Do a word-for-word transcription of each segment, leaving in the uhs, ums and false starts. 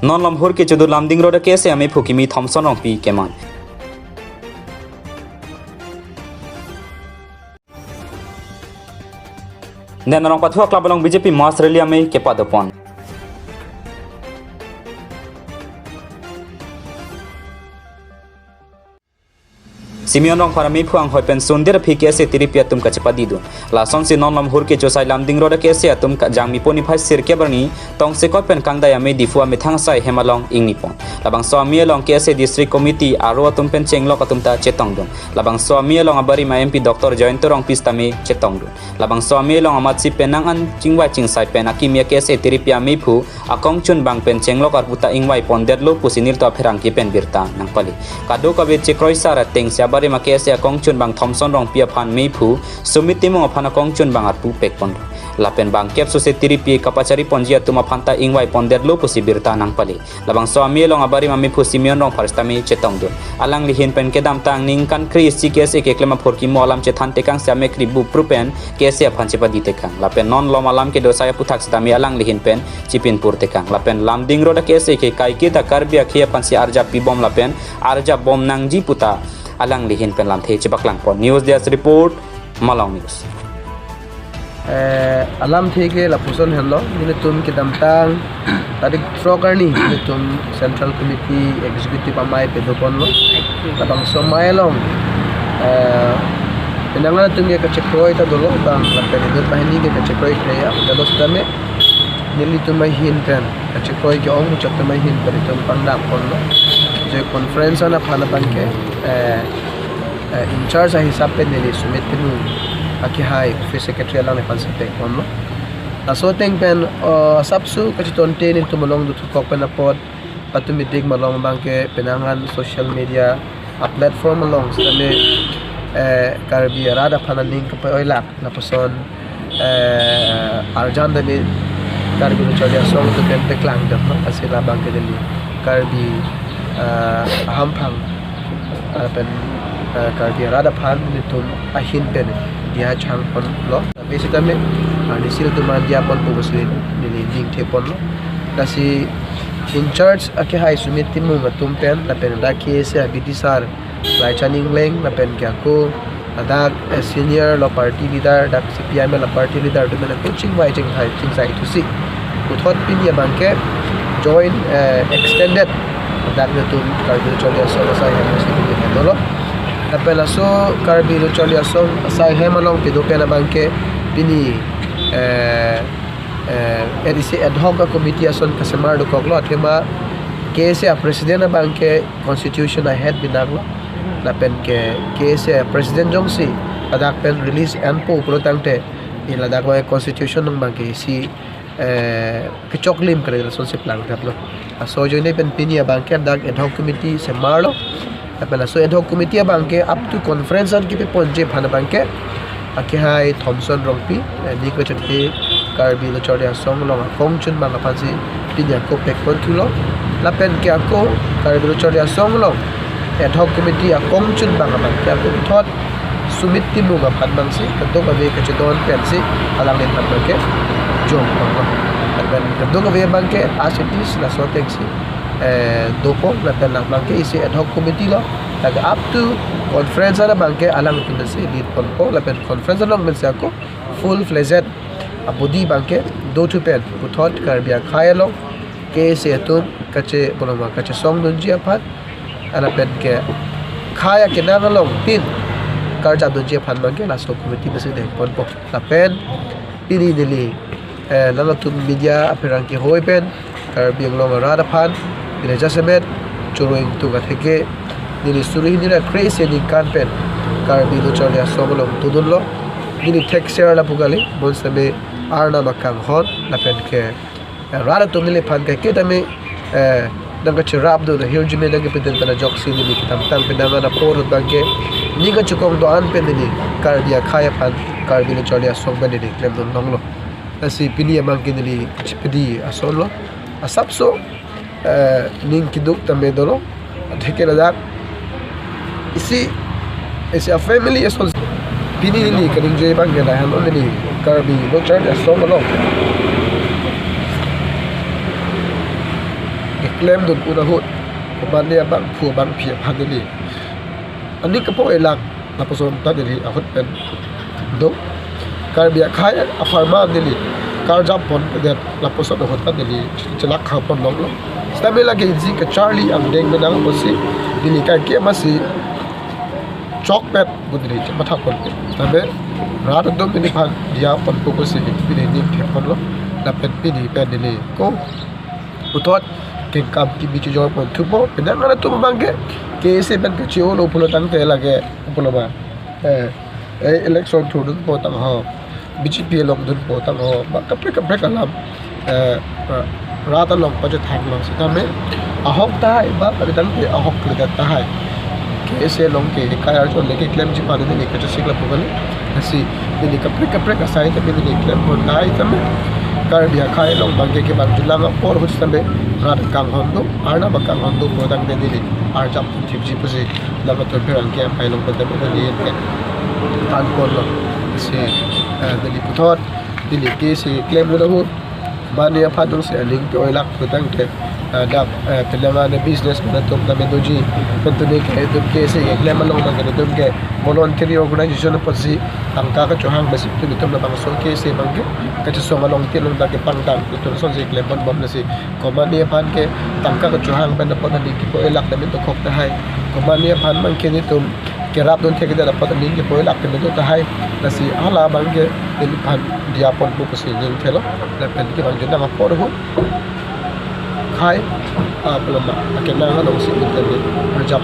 Non Lomhur kechodu Lumding Road a K S A ameiphu kimi Thomson Rongpi keman. Nen Rongpathu a club along B J P mass rally amei kepadopon. Simeon Rongphar ameiphu anghoi pen sundir aphi K S A tiripi atum kachepadidun. Lasonsi non Lomhur kecho asai Lumding Road a K S A atum ka jangmi poni phai sirkep arni tongsekot pen kangdai amei Diphu amethang asai hem along ingnipon. Labangso amei along K S A District Committee aro atum pen chenglok atum ta chetongdun. Labangso amei along abarim a M P Doctor Jayanta Rongpi sitame chetongdun. Labangso amei along amatsi penang an chingvai chingsai pen akimi a K S A tiripi ameiphu akongchunbang pen chenglok arpu ta ingvaipondetlo pusi nelitum apherangke pen birta nangpali. Kadokave chekroisar atengsi abarim a K S A akongchunbang Thomson Rongpi aphan meiphu Sumit Timung aphan akongchunbang arpu pekpon. Lapen bangkep suse tiripi kapachariponji atum aphan ta ingvaipondetlo pusi birta nangpali. Labangso amei along abarim ameiphu Simeon Rongphar sitame chetongdun. Alangli ahin pen kedamtang ningkan kre-isi K S A keklem aphurkimo alam chethan tekangsi amekri bupru pen K S A aphan chepadi tekang. Lapen non lom alam kedo asai aputhak sitame alangli ahin pen chipinpur tekang. Lapen Lumding Road a K S A ke kaiketa Karbi akhei aphansi arjap pibom lapen arjapbom nangji puta alangli ahin pen lamthe chepaklangpon. News Desk Report, Malong News. Eh, alamthe ke lapuson henlo, nelitum kedamtang tarik throk arni nelitum Central Committee Executive amei padoponlo. Labangso amei along, eh, penang an atum ke kachekroi ta dolo, bang lapen inut banghini ke kachekroi kre-a dolo sitame nelitum ahin pen kachekroi ke-ong chot atum ahin pen itum pangdakponlo. Je conference an aphan abangke, eh, eh, in charge ahisap pen neli Sumit Timung akehai office secretary alangliphan si pekponlo. Laso ateng pen, eh, asapso kachetonte nelitum along dothukok pen apot patumi dik malom abangke penang an social media a platform along sitame, eh, Karbi arat aphan aning kapaoilak lapuson, eh, arjan dali Karbi Lo Charli Asong atum pen paklangdamlo, lasi labangke dali Karbi, eh, ahamphang, eh, pen, eh, Karbi arat aphan nelitum ahin pen diya changponlo. Tapi sitame, ah, nelitum an diyaponpo pusi neli ningtheponlo. Lasi in charge akehai Sumit Timung atum pen, lapen ladak K S A abidisar Laichan Engleng, lapen ke ako ladak, eh, senior lo party leader, dak C P I M lo party leader atum pen ako chingvai chingthai chingsai thusi puthot pini abangke joint, eh, extended ladak nelitum Karbi Lo Charli Asong asai hem si pini dolo. Lapen laso Karbi Lo Charli Asong asai hem along kedo pen abangke pini, eh, eh, A D C ad hoc committee ason kasemar dokoklo, athema K S A president abangke constitution ahet binaklo. Lapen ke K S A president jongsi ladak pen release enpo pulo tangte, i ladak abang constitution nang abangke isi, eh, kechoklim kare lasonsi plangdamlo. Laso ajoine pen pini abangke dak ad hoc committee semarlo. Lapen laso ad hoc committee abangke up to conference an kepaponji aphan abangke akehai Thomson Rongpi, eh, ning kachethe Karbi Lo Charli Asong along akongchunbang aphansi pini ako pekponthulo. Lapen ke ako Karbi Lo Charli Asong along ad hoc committee akongchunbang abangke ako puthot Sumit Timung aphan abangsi kadokave kachedon pensi alangliphan abangke jongpon. Lapen kadokave abangke as it is laso atengsi, eh, dopo, lapen labangke isi ad hoc committee lo. Lapen up to conference an abangke alangpinsi lead ponpo, lapen conference along pensi ako full fledged a body abangke dothu pen puthot Karbi akhei along K S A atum kache, boloma kachesongdunji aphan, lapen ke khei akenang along tin karjapdunji aphan abangke laso committee pensi dengponpo. Lapen pini neli, eh, nangtum media apherangke hoi pen Karbi Anglong arat aphan neli jasemet choro ingtung atheke neli suri hini ra kre-isi aningkan pen Karbi Lo Charli Asong along dodunlo. Neli thekser lapu kali, bonsitame Arnam akanghon lapen ke, eh, rat atum neliphan kaiketa me, eh, nangkacherapdun ahirjume nangkepidun pen ajoksi neli kedamtang penang an apor ahut abangke ning kachekong do-an pen neli Karbi akhei aphan Karbi Lo Charli Asong pen neli klemdun longlo. Lasi pini abangke neli chepadi asonlo. Asapso, eh, ning keduk tame dolo. Atheke ladak isi, isi a family ason. Pini neli kaningje abangke lahenlo, neli Karbi Lo Charli Asong along. Klemdun un ahut, komatne abangphu abangphi aphan neli aning kapo-e lang lapuson ta neli ahut pen do. Karbi akhei apharman neli karjap pondet lapuson ahut ta neli chelak khang pon longlo. Sitame lake isi kacharli angdeng menang pusi neli kaike masi chokpet pu neli chemathak pon. Sitame rat atum neliphan diya ponpo pusi neli ning thek ponlo. Lapen pini pen neli ko puthot kengkam kimi chejor pon thupo, penang an atum abangke K S A pen kachi-olo pulo tangte lake pulo ma. Eh, eh, election thurdunpo tang ho, B J P longdunpo tang ho, ba kaprek kaprek alam, eh, ra-, rat along pachethanglo sitame ahok tahai ba kali tangte ahok kledet tahai. K S A along ke kai arjon leke klemji panu neli kachesik lapu kali. Lasi neli kaprek kaprek asai tame neli klem pon tahai tame. Karbi akhei along abangke kevangjulang apor ahut tame rat kanghon do, Arnam akanghon do pu tangte neli arjap thipji pusi nangtum pherangke apai along pen tame neli ke than ponlo. Lasi, eh, neli puthot neli K S A keklem ahut, mane aphan dong si aning ke oilak pu tangte, eh, dak, eh, penang an business man atum tame doji, pen tuni ke itum K S A keklem along abangke itum ke voluntary organization apotsi tangka kachohang besi itum itum labangso K S A abangke kachesong along tin along dak kepangtang itum asonsi klem ponbom. Lasi komatne aphan ke tangka kachohang pen apot aning kepo-e lak tame dokhok tahai. Komatne aphan abangke nelitum kerapdun thekthedet apot aning kepo-e lak tame do tahai. Lasi hala abangke neliphan diya ponpo pusi ning thelo. Lapen kevangjulang apor ahut khei, ah, pulo ma, akenang along si neli arjap.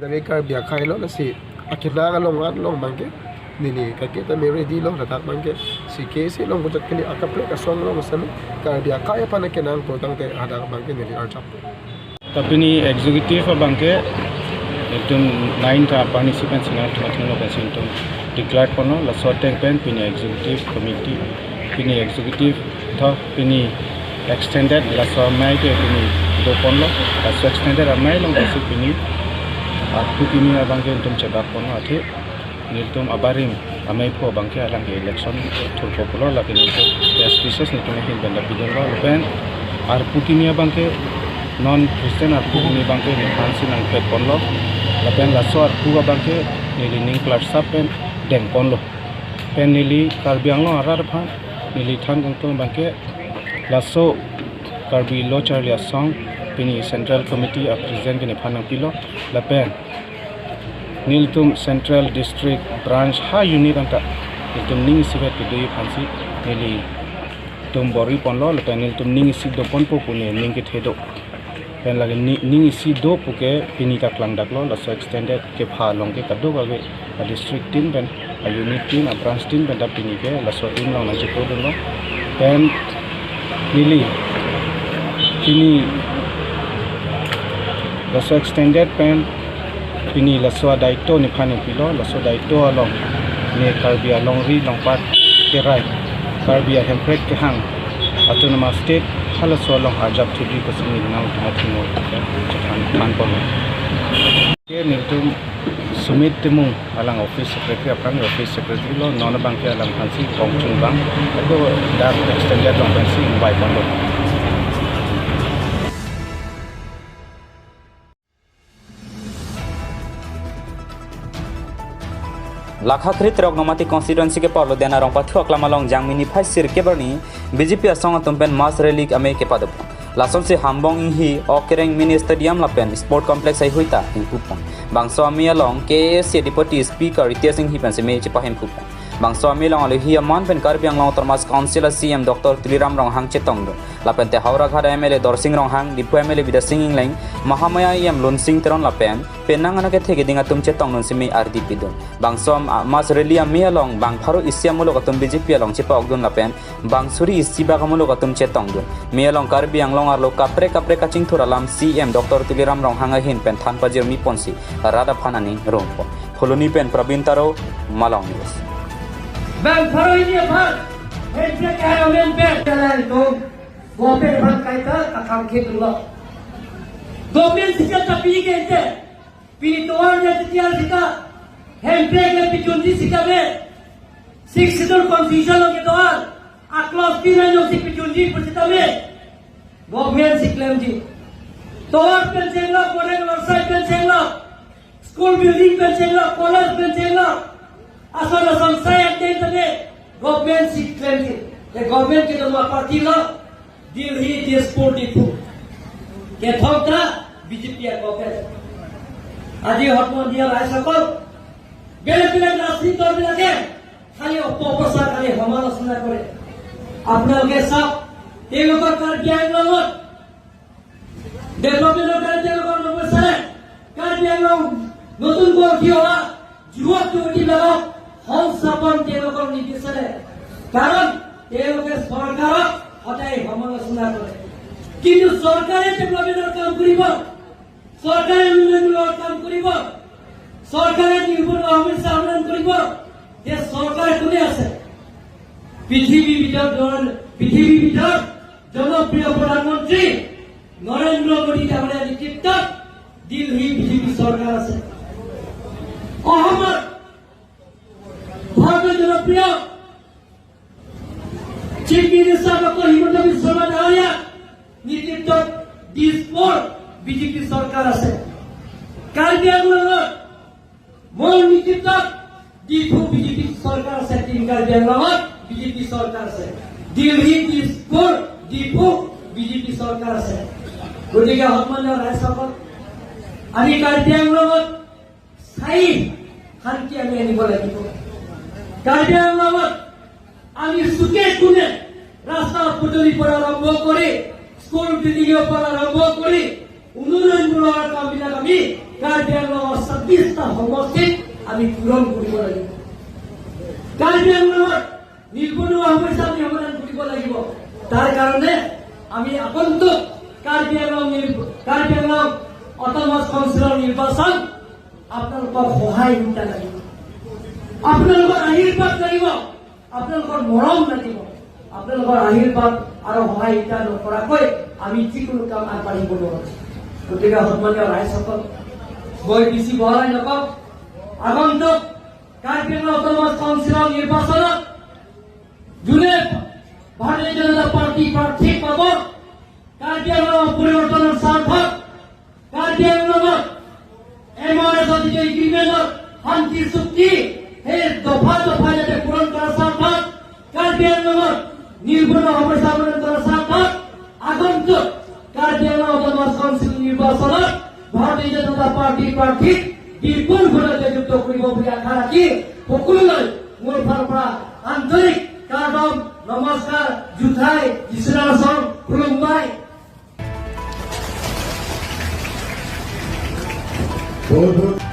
Neli Karbi akhei lo, lasi akenang along an along abangke neli kaike tame ready lo, ladak abangke si K S A along kojak kali akaprek asong along sitame Karbi akhei aphan akenang pu tangte hadak abangke neli arjap. Ta pini executive abangke itum nine ta parnisi pen sina tuma thengno pen si itum declare ponlo, laso ateng pen pini executive committee, pini executive tho pini extended laso amei ke pini do ponlo, laso extended amei along pen si pini arpu kimi abangke itum chebak ponlo athe nelitum abarim ameiphu abangke alang ke election thurpo pulo, lake nelitum best wishes nelitum ahin pen ta pidunlo. Lapen arpu kimi abangke non Christian arpu kimi abangke nephan si nangpet ponlo. Lapen laso arpu abangke neli ning klarsap pen deng ponlo. Pen neli Karbi Anglong arat aphan neli than kangtung abangke laso Karbi Lo Charli Asong pini Central Committee a President ke nephan nangpilo. Lapen nelitum Central District Branch ha unit anta nelitum ning isivet kedoji aphan si nelitum bor-i ponlo, lapen nelitum ning isi do ponpo pu ne ning kethe do. Pen lake ni-, ning isi do puke pini ta klangdaklo, laso extended kepha along ke kadokave a district tin pen, a unit tin, a branch tin pen ta pini ke laso tin along nangchepodunlo. Pen neli pini laso extended pen pini laso adaito nephan nangpilo, laso adaito along ne Karbi alongri longpat kerai, Karbi a Hemprek kehang Autonomous State halaso along arjap thuji pusi neli nangtum athengno chethan than ponlo. Ke nelitum Sumit Timung alang office secretary aphan, office secretary lo, non abangke alangphan si kongchung bang ado dak extended along pen si ingvai ponlo. Lakha kre-throk Nomati constituency keparlo Dena Rongpathu aklam along Jangmi niphai sirkep arni B J P asong atum pen mass rally amei kepadopon. Lasonsi Hambong Inghi, Okereng Mini Stadium lapen Sport Complex heihui ta hemphu pon. Bangso amei along K A A C Deputy Speaker Ritesh Inghi pensi mei chepahemphu pon. Bangso amei along alohi aman pen Karbi Anglong Autonomous Council a C E M Doctor Tuliram Ronghang chetongdun. Lapen te Howraghat M L A Dorsing Ronghang, Diphu M L A Bidya Sing Engleng, Mahamaya E M Lunsing Teron lapen penang an akethe keding atum chetongdunsi mei ardi pidun. Bangso am-, mass rally amei along bang pharo isi amuluk atum B J P along chepa-okdun lapen bang suri isi bak amuluk atum chetongdun. Mei along Karbi Anglong arlo kaprek kaprek kachingthur alam C E M Doctor Tuliram Ronghang ahin pen than pajirmi ponsi rat aphan aning rong pon. Phuloni pen Pravin Taro, Malong News. Bang pharo hini aphan, Hemprek kahai amen pen. Jalan itu, government aphan kaita kakam khit lo. Government sika tapi ke ente, pini tovar ya titial sika, Hemprek le pijunji sika me, Sixth Schedule Constitution lo ke tovar, a clause tin anyo si pijunji pusitame, government si klemji. Tovar pen chenglok, modern website pen chenglok, school building pen chenglok, college pen chenglok, ason ason sai ateng tane government si klem ke. Te government kedo ma party lo, Delhi, Dispur, Diphu. Kethom ta B J P a government. Aji hotmon dia rai sakol. Bele bele rajniti dol বিলাকে খালি অপপ্রচার, খালি সমালোচনা কৰে। আপোনালোকে চাওক, তেওঁলোকৰ কাৰ্বি আংলঙত ডেভেলপমেণ্টৰ কাৰণে তেওঁলোকৰ নবিচাৰে। কাৰ্বি আংলং নতুন গঢ়ি অহা যুৱক যুৱতীবিলাকক সংস্থাপন তেওঁলোকৰ নিবিচাৰে। কাৰণ তেওঁলোকে চৰকাৰক সদায় সমালোচনা কৰে। কিন্তু চৰকাৰে ডেভেলপমেণ্টৰ কাম কৰিব, চৰকাৰে উন্নয়নমূলক কাম কৰিব, চৰকাৰে নিবনুৱা সমস্যা সমাধান কৰিব। যে চৰকাৰ কোনে আছে? পৃথিৱীৰ ভিতৰত জন-, পৃথিৱীৰ ভিতৰত জনপ্ৰিয় প্ৰধানমন্ত্ৰী নৰেন্দ্ৰ মোদী ডাঙৰীয়া নেতৃত্বত দিল্লী বিজেপি চৰকাৰ আছে। অসমত ভাৰতৰ জনপ্ৰিয় চিফ মিনিষ্টাৰ ডক্টৰ হিমন্ত বিশ্ব শৰ্মা ডাঙৰীয়া নেতৃত্বত দিছপুৰ বিজেপি চৰকাৰ আছে। কাৰ্বি আংলঙত মোৰ নেতৃত্বত ডিফু বিজেপি চৰকাৰ আছে, টিম কাৰ্বি আংলঙত বিজেপি চৰকাৰ আছে, দিল্লী, দিছপুৰ, ডিফু বিজেপি চৰকাৰ আছে। গতিকে সন্মানীয় ৰাইজসকল, আমি কাৰ্বি আংলঙত স্থায়ী শান্তি আমি আনিব লাগিব। কাৰ্বি আংলঙত আমি চুকে কোণে ৰাস্তা পদূলিৰ পৰা আৰম্ভ কৰি স্কুল বিল্ডিঙৰ পৰা আৰম্ভ কৰি উন্নয়নমূলক কামবিলাক আমি কাৰ্বি আংলঙৰ ছাব্বিশটা সমষ্টিত আমি পূৰণ কৰিব লাগিব। কাৰ্বি আংলঙত নিবনুৱা সমস্যা আমি সমাধান কৰিব লাগিব। তাৰ কাৰণে আমি আগন্তুক কাৰ্বি আংলং নিৰ্ব-, কাৰ্বি আংলং অট'নমাছ কাউন্সিলৰ নিৰ্বাচন আপোনালোকৰ সহায় সুবিধা লাগিব, আপোনালোকৰ আশীৰ্বাদ লাগিব, আপোনালোকৰ মৰম লাগিব। আপোনালোকৰ আশীৰ্বাদ আৰু সহায় সুবিধা নকৰাকৈ আমি যিকোনো কাম আগবাঢ়িব নোৱাৰো। গতিকে সন্মানীয় ৰাইজসকল, মই বেছি বহলাই নকওঁ। আগন্তুক কাৰ্বি আংলং অট'নমাছ কাউন্সিলৰ নিৰ্বাচনত যোনে ভাৰতীয় জনতা পাৰ্টি প্ৰাৰ্থী পাব, কাৰ্বি আংলং পৰিৱৰ্তনৰ স্বাৰ্থত, কাৰ্বি আংলঙত এম অ এছ যিটো এগ্ৰিমেণ্টৰ শান্তি চুক্তি, সেই দফা দফা যাতে পূৰণ কৰাৰ স্বাৰ্থত, কাৰ্বি আংলঙত নিবনুৱা সমস্যা সমাধান কৰাৰ স্বাৰ্থত আগন্তুক কাৰ্বি আংলং অট'নমাছ কাউন্সিল নিৰ্বাচনত ভাৰতীয় জনতা পাৰ্টি প্ৰাৰ্থীক বিপুল ভোটে জয়যুক্ত কৰিব বুলি আশা ৰাখি সকলোলৈ মোৰ ফালৰ পৰা আন্তৰিক কাৰ্ডম, নমস্কাৰ, জুঠাই, যিচুনাম আছাম, খুলুমবাই। বহুত বহুত